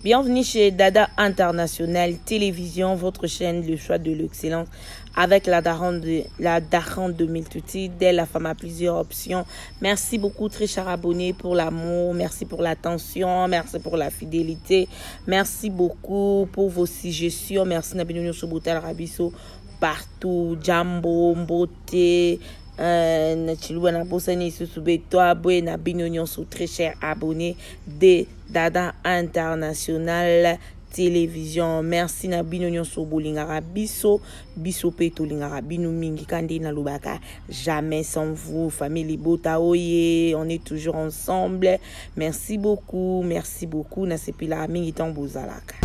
Bienvenue chez Dada International Télévision, votre chaîne Le Choix de l'excellence avec la daronne de, la daronne de Miltuti, dès la femme a plusieurs options. Merci beaucoup, très cher abonné, pour l'amour, merci pour l'attention, merci pour la fidélité, merci beaucoup pour vos suggestions, merci na bino nyonso botala biso partout, jambo, mbote, na chiluba na bosani lisusu betwabwe na bino nyonso très cher abonné de Dada International Télévision. Merci na bino nyonso bolingaka biso, biso pe tolingaka bino mingi kandi nalobaka jamais sans vous famille libota oye, on est toujours ensemble. Merci beaucoup, merci beaucoup nasepelaka mingi ntango bozalaka.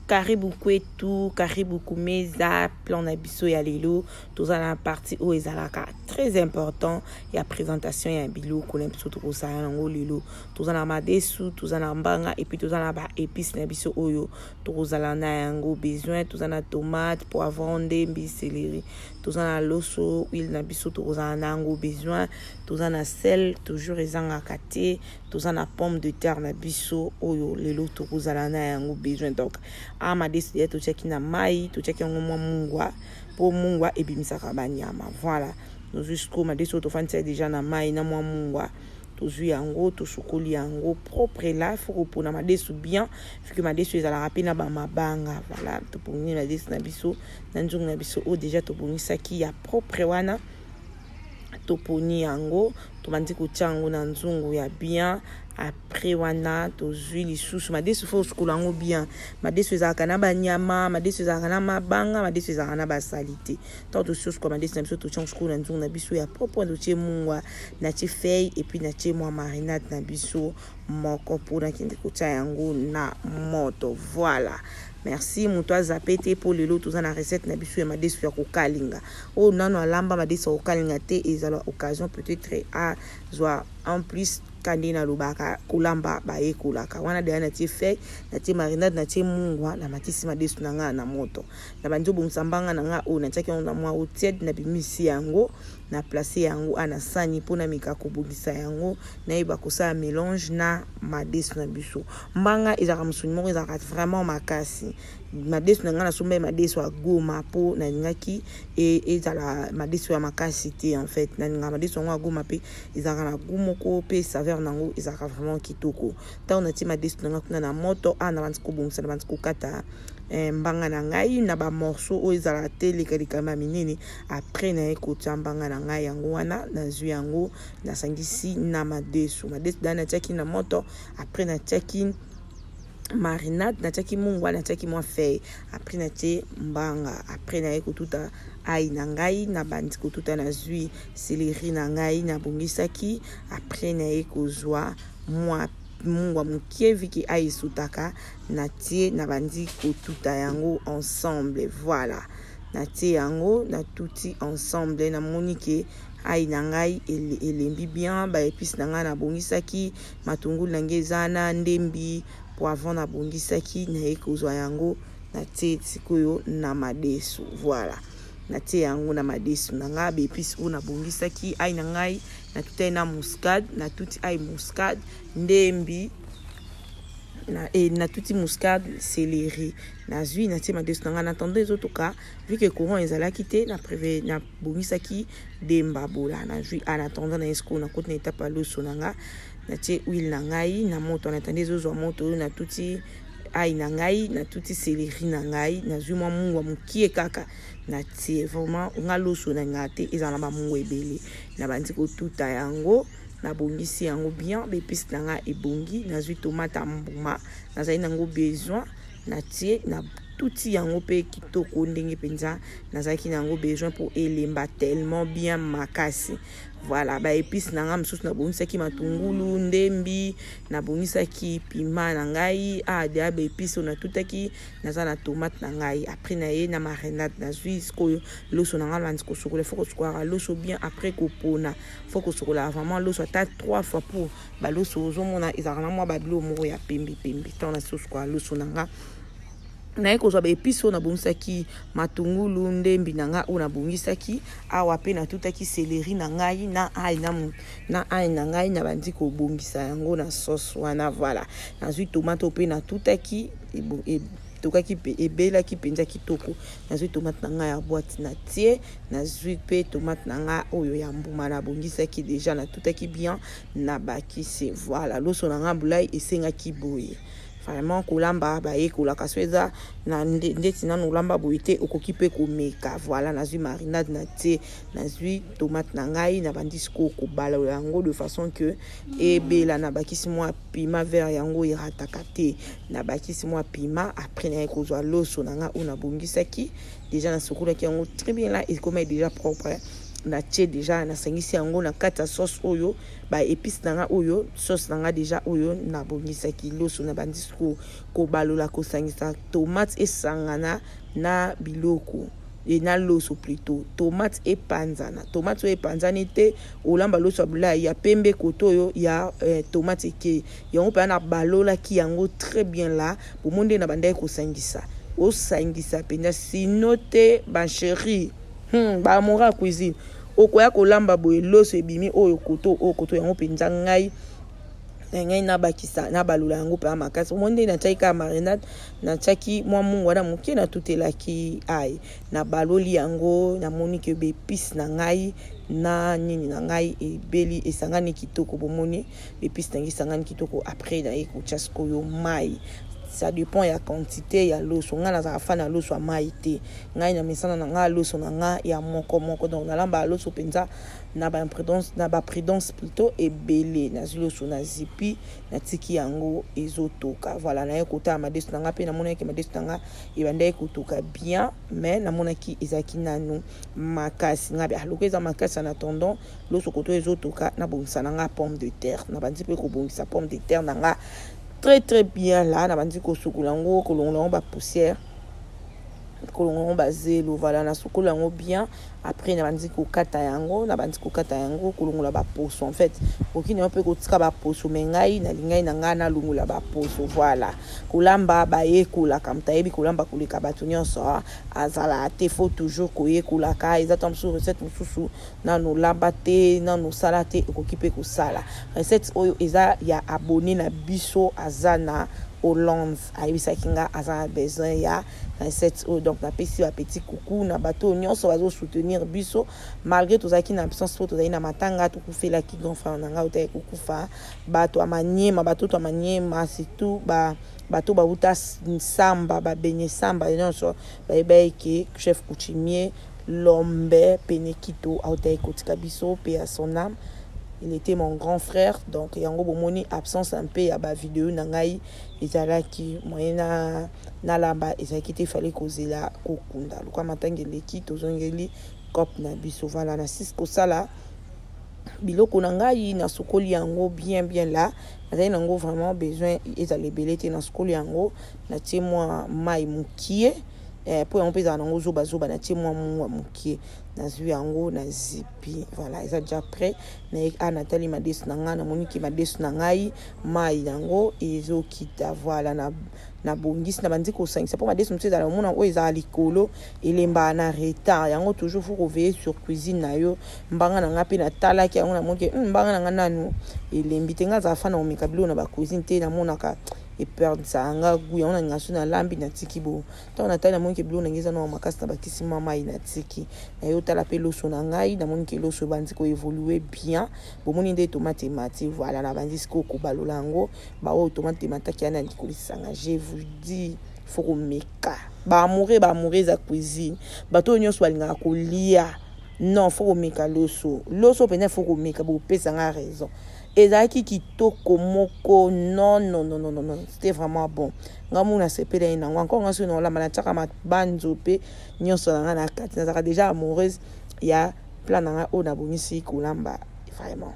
Karibu kwetu, karibu kumeza plan na biso ya lelo. Toza na partie oyo ezalaka très important ya présentation ya biloko na biso tokosala yango lelo. Toza na madesu, toza na mbanga et puis toza na ba épices na biso oyo tokozala na yango besoin. Toza na tomate, poivron, ndembi, céleri, toza na loso, huile na biso tokozala na yango besoin. Toza na sel, toujours ezangaka te. Toza na pomme de terre na biso oyo lelo tokozala na yango besoin. Donc awa madesu ya totiaki na mai, totiaki yango mwa mungwa mpo mungwa ebimisaka banyama. Voilà, tozwi sikoyo madesu oyo tofandisa déjà na mai na mwa mungwa, tozwi yango tosukoli yango propre. Là faut kopona madesu bien, vu que madesu ezalaka mpe na bamabanga. Voilà, toponi madesu na biso na nzungu na biso oyo déjà tobongisaki ya propre wana. Toponi yango, tobandi kotia yango na nzungu ya bien. Après wana tozwi lisusu madesu, faut osukola yango bien. Madesu ezalaka na banyama, madesu ezalaka na mabanga, madesu ezalaka na basaleté. Ntango tosi osukola madesu na biso, totia yango na nzungu na biso ya propre, totie mungwa, natie feuille et puis natie mwa marinade na biso moko mpona kende kotia yango na moto. Voilà, merci. Moto azape te mpo lelo toza na recette na biso ya madesu ya kokalinga. Oyo nano alamba madesu ya kokalinga te, ezala occasion peut-être azwa en plus. Kandi nalobaka kolamba bayekolaka wana. Deya natie feuille, natie marinade, natie mungwa, namatisi madesu na ngai na moto. Na bandi obongisa mbanga na ngai oyo natiaki yango na mwa eau tiède, nabimisi yango, na place yango a na sani mpona meka kobongisa yango, nayeba kosala mélange na madesu na biso. Mbanga ezalaka mosuni moko ezalaka vraiment makasi. Madesu na ngai nasomba ye madesu ya Goma mpo nalingaki ezala madesu ya makasi te. En fait nalingaka madesu yango ya Goma mpe ezalaka na goût moko mpe saveur nango ezalaka vraiment kitoko. Ntango natie madesu na ngai kuna na moto a, na bandi kobongisa, na bandi kokata mbanga na ngai na bamorceau oyo ezalaka te lekalekama minene. Après naye kotia mbanga na ngai yango wana, nazwi yango, nasangisi na madesu. Madesu da natiaki na moto, après natiaki marinade, natiaki mungwa, natiaki mwa feuille, après natie mbanga, après naye kotuta ail na ngai, nabandi kotuta, nazwi céleri na ngai nabongisaki, après naye kozwa mwa mungwa mokie vu que ail esutaka, natie, nabandi kotuta yango ensemble. Voilà, natie yango, natuti ensemble, namoni ke ail na ngai elembi bien, baépice na ngai nabongisaki, matungulu na ngai eza na ndembi, poivron nabongisaki, naye kozwa yango, natie sikoyo na madesu. Voilà, natie yango na madesu na ngai, baépice oyo nabongisaki, ail na ngai natutai na muscade, natuti ail, muscade, ndembi na, natuti muscade, céleri, nazwi, natie madesu na ngai. Na attendant ezotoka, vu que courant ezalaki te, na préve nabongisaki demba bola, nazwi. En attendant na ye sikoyo nakoti na étape ya loso na nga. Natie huile na ngai na moto, en attendant ezozwa moto oyo, natuti ail na ngai, natuti céleri na ngai, nazwi mwa mungwa mokie kaka natie. Vraiment nga loso na ngai te ezala na bamungwa ebele. Nabandi kotuta yango, nabongisi yango bien, baépice na ngai ebongi, nazwi tomate ya mbuma nazali nango besoin, natie, natuti yango mpe kitoko ndenge mpenza nazalaki na yango besoin mpo elemba tellement bien makasi. Voilà, baépice na ngai mosusu nabongisaki, matungulu, ndembi, nabongisaki piment na ngai deya baépice oyo natutaki, naza na tomate na ngai. Après na ye na marinade, nazwi sikoyo loso na ngai, bandi kosukola. Faut kosukolaka loso bien. Après kopona, faut kosukola vraiment loso ata trois fois pour baloso ozomona ezalaka na mwa babilo moko ya pembe pembe. Ntango nasi kosukola loso na nga. Naye kozwa baepice oyo nabongisaki, matungulu ndembi na ngai oyo nabongisaki awa, mpe natutaki céleri na ngai na ail na ail na ngai. Nabandi kobongisa yango na sauce wana. Voilà, nazwi tomate oyo mpe natutaki, etokaki, ebelaki mpenza kitoko. Nazwi tomate na ngai ya boîte, na tie. Nazwi mpe tomate na ngai oyo ya mbuma, nabongisaki déjà, natutaki bien, nabakisi. Voilà, loso na ngai bulai esengaki boye. Vraiment, kolamba bayekolaka. So eza na ndeti nanu olamba boye te, okoki mpe komeka. Voilà, nazwi marinade na tie, nazwi tomate na ngai, nabandi sikoyo kobalola yango de façon que ebela. Nabakisi mwa piment vert, yango erataka te. Nabakisi mwa piment. Après, naye kozwa loso na ngai oyo nabongisaki déjà, nasukolaki yango très bien. Là, ekoma déjà propre. Natie déjà, nasangisi yango na kati ya sauce oyo, baépice na nga oyo, sauce na nga déjà oyo nabongisaki. Loso, na bandi sikoyo kobalola, kosangisa tomate esangana na biloko e na loso plutôt. Tomate epanzana, tomate oyo epanzani te, olamba loso ya bulai ya pembe kote oyo ya tomate eke yango mpenza. Nabalolaki yango très bien. La bomoi nde na bandaki kosangisa, osangisa mpenza, sino te, bachéri, baamour ya cuisine, okoya kolamba boye, loso ebimi oyo koto, oyo koto. Yango mpenza ngai na ngai nabakisa, nabalola yango mpenza makasi. Omoi nde natiaki kaka marinade, natiaki mwa mungu wana moke, natutelaki ail, nabaloli yango. Namoni ke baépice na ngai na nini na ngai ebeli, esangani kitoko. Bomoni, baépice na ngai esangani kitoko. Après, naye kotia sikoyo mai, ça dépend ya quantité ya loso. Ngai nazalaka fan ya loso ya mai te. Ngai na misana na ngai, loso na ngai ya moko moko. Donc nalambaka loso mpenza na baimprudence, na baprudence plutôt ebele. Nazwi loso, nazipi, natiki yango ezotoka. Voilà, naye kotala madesu na ngai mpe namonaki madesu na ngai ebandaki kotoka bien, mais namonaki ezalaki nanu makasi. Ngai aloko eza makasi. En attendant loso koto ezotoka, nabongisa na ngai pomme de terre. Nabandi mpe kobongisa pomme de terre na ngai très très bien. La nabandi kosukola yango, kolongola yango bapoussière, kolongola yango bazelo. Voilà, nasukola yango bien. Après, nabandi kokata yango, nabandi kokata yango, kolongola baposo. En fait, okoki na yo mpe kotika baposo, mais ngai nalingai na ngai nalongola baposo. Voilà, kolamba bayekolaka. Moto ayebi kolamba koleka bato nyonso azala te. Faut toujours koyekolaka. Eza ta mosusu recette mosusu nanu olamba te, nanu osala te, okoki mpe kosala recette oyo. Eza ya abonné na biso, aza na Hollande, ayebisaki nga aza na besoin ya recette oyo. Donc napesi bapetit coucou na bato oyo nyonso bazosoutenir biso malgré tozalaki na absence, mpo tozali na matanga, tokufelaki grand frère na ngai otaki kokufa. Bato ya Manyema, bato ya Manyema surtout, bato bauta Samba, babenye Samba nyonso bayeba eke chef coutumier Lombe Penekito autaki kotika biso, paix à son âme. Il était mon grand frère. Donc yango bomoni absence mpe ya bavideo na ngai. Ezalaki moyen na nalamba ezalaki te, fallait kozela kokunda. Lokwa matanga eleki, tozongeli cope na biso. Voilà, na sisi kosala biloko na ngai, nasukoli yango bien bien. La nazali nango vraiment besoin ezala ebele te. Nasukoli yango, natie mwa mai mokie mpo yango mpe ezala nango zobazoba. Natie mwa mungwa mokie, nazwi yango, nazipi. Voilà, eza déjà prêt. Naye a natali madesu na ngai, namoniki madesu na ngai, mai yango ezokita. Voilà, na nabongisi, na bandi kosangisa, mpo madesu mosusu ezala, omona oyo ezala likolo, elembaka na retard. Yango toujours faut koveiller sur cuisine na yo. Mbanga na ngai mpe natalaki yango, namoniki mbanga na ngai nanu elembi te. Ngai azala fan na komeka biloko na bacuisine te, namonaka eperdisaka nga goût. Yango nalinga so nalambi, natiki bo. Ntango natali, namoniki biloko na ngai eza nao makasi, na bakisi mwa mai, natiki. Naye otala mpe loso na ngai, namoniki loso ebandi koévolue bien. Bomoni nde tomate emati. Voilà, nabandi sikoyo kobalola yango. Baoyo tomate emataki ya na likolo esanga. Je vous dis, faut komeka. Baamoureux, baamoureux eza cuisine, bato oyo nyonso balingaka kolia, non, faut komeka loso. Loso mpenza faut komeka, bopesa nga raison. Ezalaki kitoko moko. Non, non, non, non, non, c'était vraiment bon. Nga mona nasepela ye nango encore. Nga soki naolamba, natiaka mabanzo mpe nyonso na nga na kati. Nazalaka déjà amoureuse ya plat na ngai oyo nabongisi kolamba. Vraiment,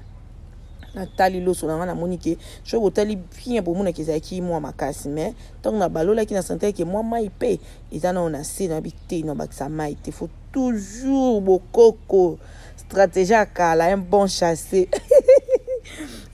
natali loso na nga, namoni ke soki botali bien, bomonaki ezalaki mwa makasi, mais ntango nabalolaki, na sentaki ke mwa mai mpe eza nao na se. Nayebi te, nabakisa mai te. Faut toujours bokoko, stratégie ya kala, un bon chassé.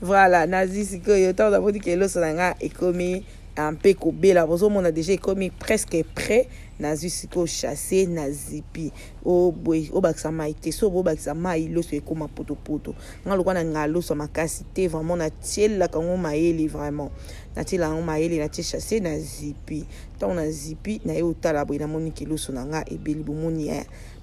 Voilà, nazwi sikoyo ntango namoni ke loso na nga ekomi. Mpe kobela, bozomona deja ekomi presque prêt. Nazwi sikoyo chasse na zipi obakisa mai te. So bobakisa mai, loso ekóma potopoto. Nga lokwa na nga loso makasi te, vraiment natielaka yango mayele, vraiment natielaka yango mayele. Natie chasse na zipi. Ntango na zipi, naye otala boye, namoniki loso na nga ebeli. Bomoni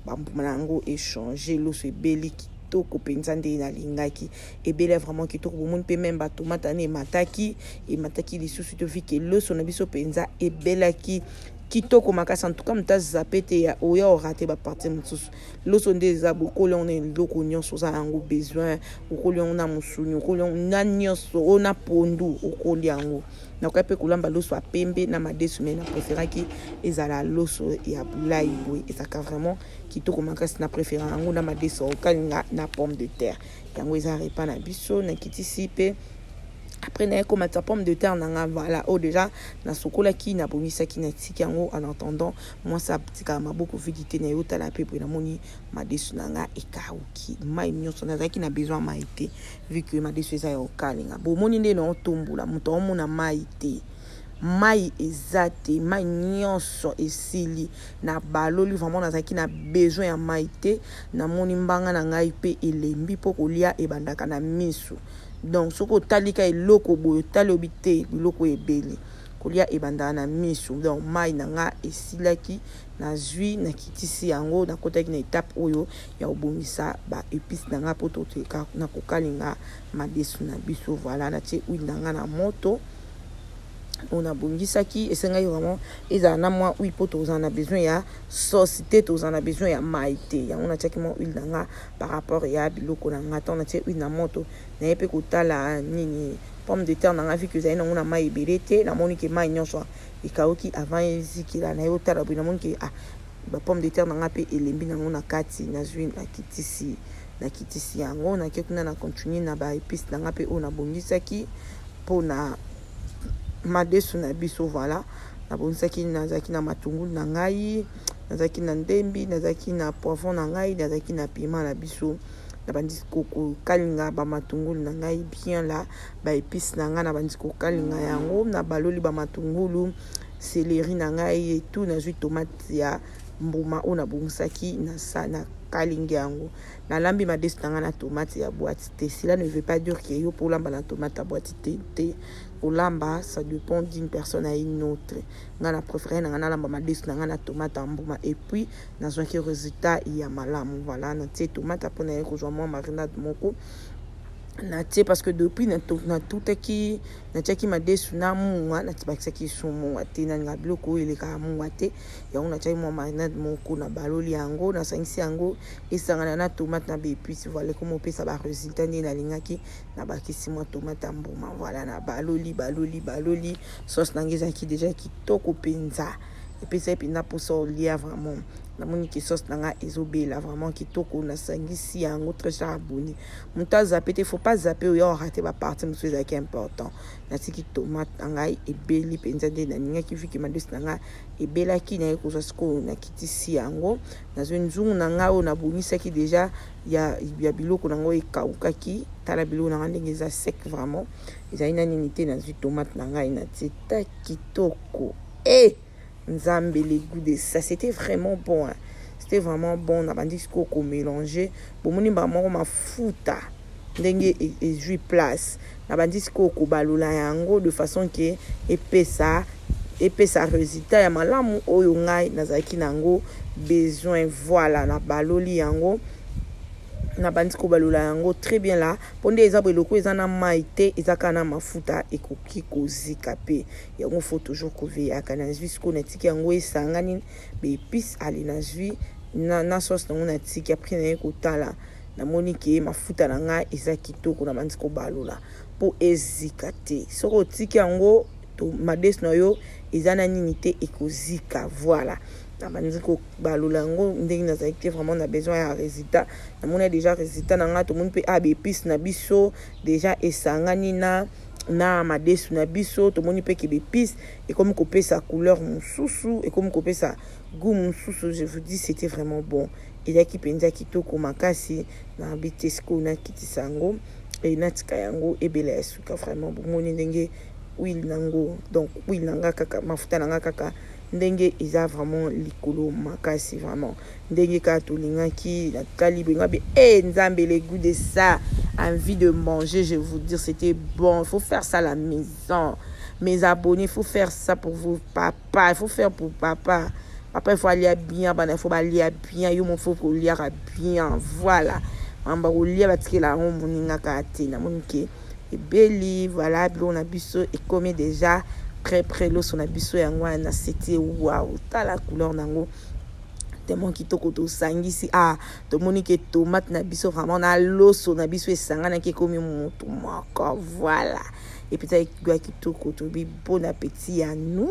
bambuma na yango échange, loso ebeli kitoko mpenza nde nalingaki. Ebele vraiment kitoko. Bomoni mpe même batomate wana emataki, emataki lisusu. Tovike loso na biso mpenza ebelaki kitoko makasi. En tout cas, moto azape te ya oya orater baparties mosusu. Loso nde eza bokoli yango na eloko nyonso oza yango besoin. Okoli yango na mosuni, okoli yango na nyonso oyo, na pondu okoli yango. Nakoki mpe kolamba loso ya pembe na madesu, mais na préféraki ezala loso ya bulai boye, ezalaka vraiment kitoko makasi. Na préféra yango na madesu okalinga na pomme de terre. Yango eza repas na biso. Nakitisi mpe après naye komatisa pomme de terre na nga. Voilà, oyo déjà nasukolaki, nabongisaki, natiki yango en attendant mwasi atikaka maboko vide te. Na ye otala mpe boye, namoni madesu na nga ekauki, mai nyonso. Nazalaki na besoin mai te, vu que madesu eza ya kokalinga. Bomoni nde naotombola, moto aomona mai te, mai eza te, mai nyonso esili. Na baloli, vraiment nazalaki na besoin ya mai te. Namoni mbanga na ngai mpe elembi, mpo kolia ebandaka na miso. Donc soki otalika eloko boye, otali, obi te biloko ebele, kolia ebandaka na miso. Donc mai na nga esilaki, nazwi, nakitisi yango. Nakotaki na étape oyo ya kobongisa baépices na nga mpo toteka na kokalinga madesu na biso. Voilà, natie huile na nga na moto oyo nabongisaki. Esengaki vraiment ezala na mwa huile, mpo tozala na besoin ya sauce te, tozala na besoin ya mai te. Yango natiaki mwa huile na nga par rapport ya biloko na nga. Ntango natie huile na moto, naye mpe kotala nini, pomme de terre na nga, vu que ezali nango na mai ebele te. Namoni ke mai nyonso ekauki avant ezikila. Naye otala boye, namoni ke ah, bapomme de terre na nga mpe elembi nango na kati. Nazwi, nakitisi, nakitisi yango. Nake kuna na continue na baépices na nga mpe oyo nabongisaki mpona madesu na biso. Voilà, nabongisaki, nazalaki na matungulu na ngai, nazalaki na ndembi, nazalaki na poivron na ngai, nazalaki na piment na biso. Nabandi kokalinga bamatungulu na ngai bien la baépices na ngai. Nabandi kokalinga yango, nabaloli bamatungulu, céleri na ngai et tout. Nazwi tomate ya mbuma oyo nabongisaki, nakalingi yango. Nalambi madesu na ngai na tomate ya boîte te. Cela ne veut pas dire que yo mpo olamba na tomate ya boîte te te. Kolamba, ça dépend d'une personne à une autre. Ngai na préféré na ngai nalamba madesu na ngai na tomate ya mbuma, et puis nazwaki résultat ya malamu. Voilà, natie tomate mpona ye kozwa mwa marinade moko natie, parce que depuis natutaki, natiaki madesu na mungwa, bakisaki su mungwa te. Nalinga biloko oyo elekaka mungwa te. Yango natiaki mwa marinade moko, na baloli yango, nasangisi yango, esangana na tomate na baépices. Voilà, ekoma opesa barésultat nde nalingaki. Nabakisi mwa tomate ya mbuma. Voilà, na baloli, baloli, baloli. Sauce na ngai ezalaki déjà kitoko mpenza, epesaki mpenza mposa olia. Vraiment namoni ke sauce na ngai ezobela vraiment kitoko. Nasangisi yango. Très cher abonné, moto azape te, faut pas zape, oyo orater baparties mosusu ezalaki important. Natiki tomate na ngai ebeli mpenza nde nalingaki. Vu que madesu na ngai ebelaki, naye kozwa sikoyo, nakitisi yango. Nazwi nzungu na ngai oyo nabongisaki déjà ya biloko nango ekaukaki. Tala biloko na ngai ndenge eza sec, vraiment ezali na nini te. Nazwi tomate na ngai, natie ta kitoko e Nzambe, le goût de ça, c'était vraiment bon, hein. C'était vraiment bon. Nabandi sikoyo komélanger. Bomoni mbala moko mafuta ndenge ezwi place. Nabandi sikoyo kobalola yango de façon ke epesa résultat ya malamu oyo ngai nazalaki nango besoin. Voilà, nabaloli yango, nabandi kobalola yango très bien là, mpo nde eza boye, eloko eza na mai te, eza kaka na mafuta, ekoki kozika mpe. Yango faut toujours koveyaka. Nazwi sikoyo, natiki yango esangani baépices. Ale, nazwi na sauce nango, natiki. Après naye kotala, namoni ke mafuta na ngai eza kitoko. Nabandi kobalola mpo ezika te. Soki otiki yango, madesu na yo eza na nini te, ekozika. Voilà, nabandi kobalola yango ndenge nazalaki te vraiment na besoin ya résultat. Namoni déjà résultat na ngai. Tomoni mpe a baépices na biso déjà esangani na madesu na biso. Tomoni mpe ke baépices ekomi kopesa couleur mosusu, ekomi kopesa goût mosusu. Je vous dis, c'était vraiment bon, ezalaki mpenza kitoko makasi. Nayebi te, sikoyo nakitisa yango, natika yango ebela ya suka. Vraiment bomoni ndenge Huile nango, donc huile na nga kaka, mafuta na nga kaka ndenge eza vraiment likolo makasi, vraiment ndenge kaka tolingaki. Natali boye bi e Nzambe, le goût de ça, envie de manger, je vous dire, c'était bon. Il faut faire ça à la maison, mes abonnés, il faut faire ça pour vos papa, il faut faire pour papa. Papa, il faut aller bien, bana, il faut balia bien, yo mo faut koliaka bien. Voilà, mamba kolia batikela yango moninga kaka te. Namoni ke ebeli, voilà, biloko na biso ekomi déjà prêt, prêt. Loso na biso yango wana, c'était waouh, tala couleur nango, tellement kitoko. Tosangisi, ah, tomoni ke tomate na biso vraiment na loso na biso esanganaki, ekomi motu moko. Voilà, et puis ya kitoko, tobi bon appétit à nous,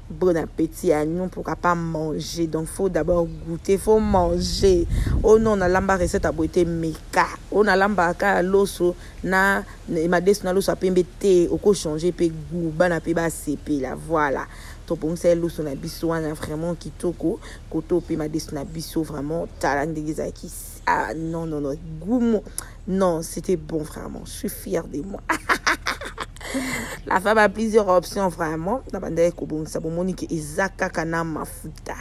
bon appétit à nous. Pourquoi pas manger? Donc faut d'abord goûter, faut manger. Oh non, nalamba recette ya boye te, meka oyo nalambaka loso na madesu na loso ya pembe te, okochange mpe goût, bana mpe basepela. Voilà, tobongisa ye loso na biso wana vraiment kitoko, koto mpe madesu na biso vraiment, tala ndenge ezalaki. Ah non, non, non, goût, non, c'était bon, vraiment, je suis fière de moi. La femme a plusieurs options, vraiment. Na bandaki kobongisa, bomoni ke eza kaka na mafuta,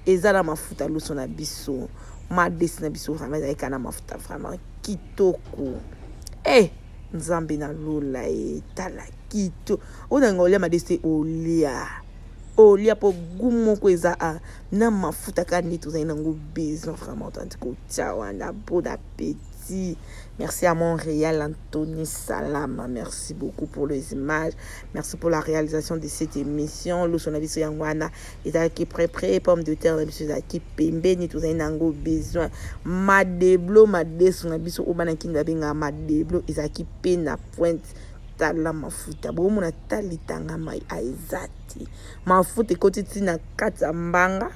eza na mafuta. Loso na biso, madesi na biso vraiment ezalaki kaka na mafuta, vraiment kitoko. E Nzambe na lola, etala kitoko oyo nanga olia madesi te, olia, olia mpo goût moko eza a na mafuta kaka nde tozali nango besoin, vraiment. Tandi kotia wana, bon appétit. Merci à mon réal Anthony Salama, merci beaucoup pour les images, merci pour la réalisation de cette émission. Loso na biso yango wana ezalaki prêt, prêt. Pomme de terre na biso ezalaki pembeni, tozali nango besoin. Madeblo, madesu na biso oyo bana Kini babengaka madeblo, ezalaki mpe na pointe. Tala mafuta, bomona, talitanga mai eza te, mafuta ekoti ntina kati ya mbanga,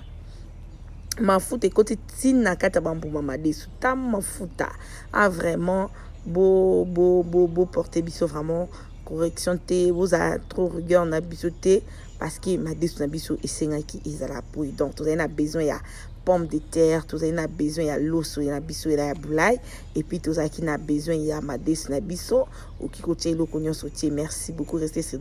mafuta ekoti ntina kati ya bambuma madesu. Ta mafuta, ah, vraiment, bo bo bo bo porter biso vraiment correction te, bozala trop rigueur na biso te, parce que madesu na biso esengaki ezala boye. Donc tozali na besoin ya pomme de terre, tozali na besoin ya loso na biso ya bulai, et puis tozalaki na besoin ya madesu na biso. Okoki kotia eloko nyonso tie. Merci beaucoup, restez sur